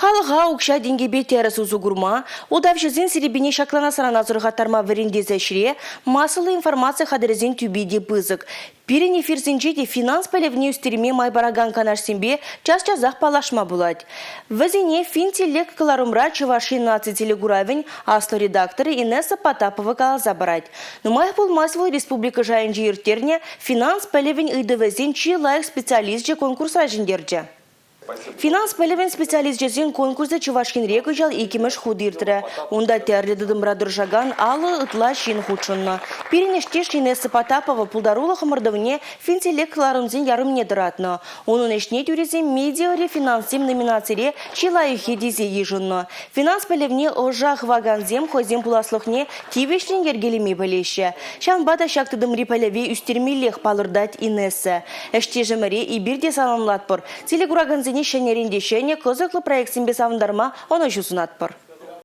Халӑха укҫа-тенкӗпе тӗрӗс усӑ курма, ултавҫӑсен серепине ҫакланасран асӑрхаттарма вӗрентес ӗҫре массӑллӑ информаци хатӗрӗсен тӳпи те пысӑк. Пирӗн эфирсенче те финанс пӗлӗвне ӳстерме май паракан канашсемпе час-часах паллашма пулать. Вӗсене Финтеллект кӑларӑмра Чӑваш Ен наци телекуравӗн аслӑ редакторӗ Инесса Потапова каласа парать. Нумаях пулмасть вӑл республика шайӗнче ирттернӗ финанс пӗлӗвӗн ыйтӑвӗсен чи лайӑх специалисчӗ конкурсра ҫӗнтерчӗ. Финанс пӗлӗвӗн специалисчӗсен конкурсӗ Чӑваш Енре кӑҫал иккӗмӗш хут иртрӗ. Унта тӗрлӗ тытӑмра тӑрӑшакан 50 ытла ҫын хутшӑннӑ. Пирӗн ӗҫтеш Инесса Потапова пултарулӑх ӑмӑртӑвне Финтеллект кӑларӑмсен ярӑмне тӑратнӑ. Унӑн ӗҫне тӳресем Медиари финанссем номинацире чи лайӑххи тесе йышӑннӑ. Финанс пӗлӗвне ӑша хывакансем хӑйсен пуласлӑхне тивӗҫлӗн йӗркелеме пӗлеҫҫӗ. Ҫавӑнпа та ҫак тытӑмри пӗлӗве ӳстермеллех палӑртать Инесса. Ӗҫтешӗмӗре эпир те саламлатпӑр. Телекуракансене ҫӗнӗрен те ҫӗнӗ кӑсӑклӑ проектсемпе савӑнтарма ӑнӑҫу сунатпӑр.